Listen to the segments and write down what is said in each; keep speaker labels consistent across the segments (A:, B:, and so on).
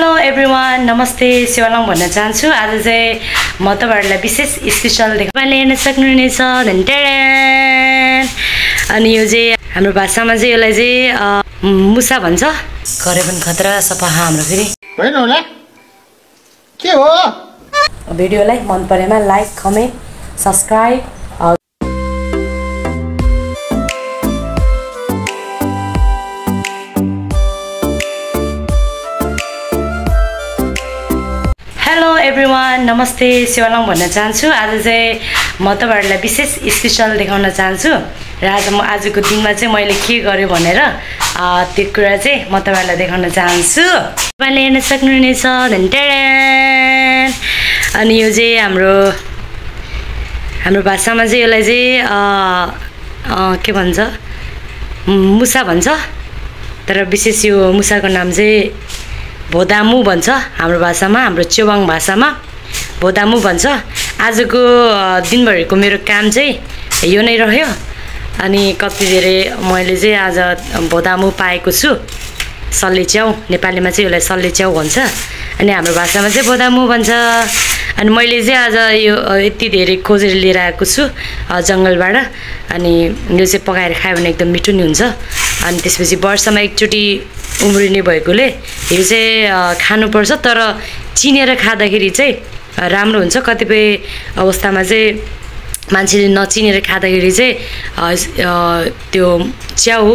A: Hello everyone नमस्ते शिवलाङ भन्न चाहन्छु। आज चाहिँ म तपाईहरुलाई विशेष स्पेशल देखाउन हेर्न सक्नुहुनेछ। अनि यो चाहिँ हाम्रो भाषामा चाहिँ यसलाई चाहिँ मुसा भन्छ। करे पनि खतरा सफा हाम्रो फेरि
B: होइन होला के हो।
A: भिडियोलाई मन परेमा like comment subscribe. Hello everyone नमस्ते शिवलाङ भन्न चाहन्छु। आज चाहिँ म तपाईहरुलाई विशेष स्पेशल देखाउन चाहन्छु र आजको दिनमा चाहिँ मैले के गर्यो भनेर त्यो कुरा चाहिँ म तपाईहरुलाई देखाउन चाहन्छु। तपाईले हेर्न सक्नुहुनेछ। अनि यो चाहिँ हाम्रो भाषामा चाहिँ यसलाई चाहिँ के भन्छ मुसा भन्छ। तर विशेष यो मुसाको नाम चाहिँ भोदामु भन्छ हाम्रो भाषामा। हाम्रो चेवाङ भाषामा भोदामु भन्छ। आजको दिनभरिको मेरो काम चाहिँ यो नै रह्यो। अनि कति धेरै मैले चाहिँ आज भोदामु पाएको छु। सल्ले च्याउ नेपालीमा चाहिँ यसलाई सल्ले च्याउ भन्छ अनि हाम्रो भाषामा चाहिँ भोदामु भन्छ। अनि मैले चाहिँ आज यो यति धेरै खोजेर लिएर आएको छु जङ्गलबाट। अनि यो चाहिँ पकाएर खायो भने एकदम मिठो नि हुन्छ। अनि त्यसपछि वर्षमा एकचोटि उम्रिने भएकोले यो चाहिँ खानुपर्छ। तर चिनेर खाँदाखेरि चाहिँ राम्रो हुन्छ। कतिपय अवस्थामा चाहिँ मान्छेले नचिनेर खाँदाखेरि चाहिँ त्यो च्याउ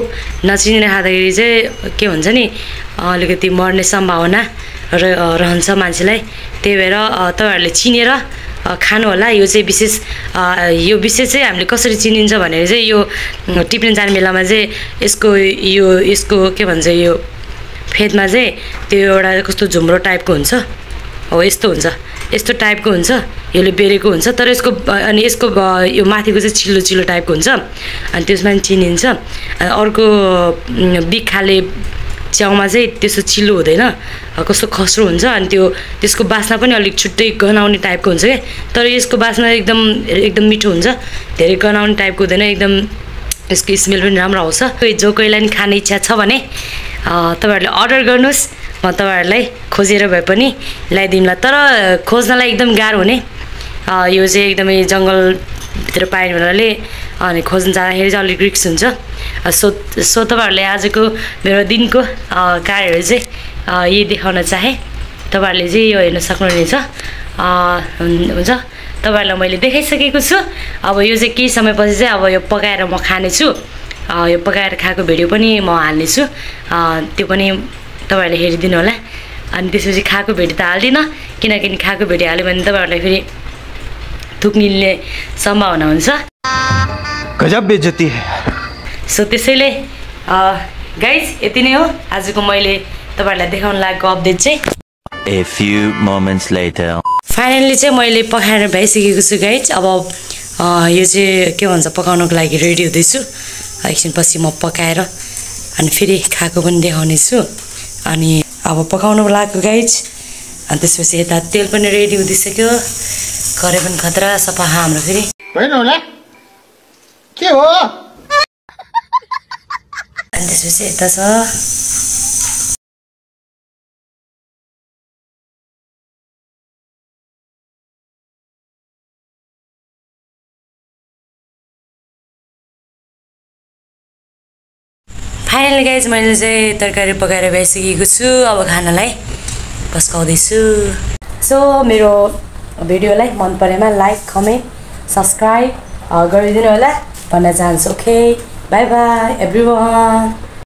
A: नचिनेर खाँदाखेरि चाहिँ के हुन्छ नि अलिकति मर्ने सम्भावना रहन्छ मान्छेलाई। त्यही भएर तपाईहरुले चिनेर खानु होला। यो चाहिँ विशेष चाहिँ हामीले कसरी चिनिन्छ भनेर चाहिँ यो टिप्ने जाने बेलामा चाहिँ यसको के भन्छ यो फेदमा चाहिँ त्यो एउटा कस्तो झुम्रो टाइपको हुन्छ हो यस्तो हुन्छ यस्तो टाइपको हुन्छ। यसले बेरेको हुन्छ तर यसको यो माथिको चाहिँ चिल्लो टाइपको हुन्छ अनि त्यसमा चिनिन्छ। अर्को बिखाले च्याउमा चाहिँ त्यसो चिल्लो हुँदैन कस्तो खस्रो हुन्छ। अनि त्यसको बास्ना पनि अलिक छुट्टै गनाउने टाइपको हुन्छ क्या। तर यसको बास्ना एकदम मिठो हुन्छ। धेरै गनाउने टाइपको हुँदैन। एकदम यसको स्मेल पनि राम्रो आउँछ। जो कोहीलाई नि खाने इच्छा छ भने तपाईहरुले अर्डर गर्नुहोस्। म तपाईहरुलाई खोजेर भए पनि ल्याइदिउँला। तर खोज्नलाई एकदम गाह्रो हुने। यो चाहिँ एकदमै जङ्गलभित्र पाइने हुनाले अनि खोज्न जाँदाखेरि चाहिँ अलिक रिस्क हुन्छ। सो तपाईहरुले आजको मेरो दिनको कार्यहरू चाहिँ यही देखाउन चाहे। तपाईहरुले चाहिँ यो हेर्न सक्नुहुनेछ। हुन्छ तपाईहरुलाई मैले देखाइसकेको छु। अब यो चाहिँ केही समयपछि चाहिँ अब यो पकाएर म खानेछु। यो पकाएर खाएको भिडियो पनि म हाल्नेछु। त्यो पनि तपाईहरुले हेरिदिनु होला। अनि त्यसपछि खाएको भिडियो त हाल्दिनँ किनकि खाएको भिडियो हाल्यो भने तपाईहरुलाई फेरि थुक्निने सम्भावना हुन्छ।
B: गजब बेइज्जती है।
A: सो त्यसैले गाइज यति नै हो आजको मैले तपाईहरुलाई देखाउन लागेको अपडेट चाहिँ।
C: A few moments later.
A: Finally चाहिँ मैले पकाएर भइसकेको छु गाइज। अब यो चाहिँ के भन्छ पकाउनको लागि रेडी हुँदैछु। एकछिनपछि म पकाएर अनि फेरि खाएको पनि देखाउने छु। अनि अब पकाउनु लागेको गाइज। अनि त्यसपछि यता तेल पनि रेडी हुँदिसक्यो। करे पनि खतरा सफा हाम्रो फेरि
B: होइन होला के हो।
A: अनि त्यसपछि यता छ फाइनली गाइज मैले चाहिँ तरकारी पकाएर भइसकेको छु। अब खानालाई पस्काउँदैछु। सो मेरो भिडियोलाई मन परेमा लाइक कमेन्ट सब्स्क्राइब गरिदिनु होला भन्न चाहन्छु। Okay by by everyone.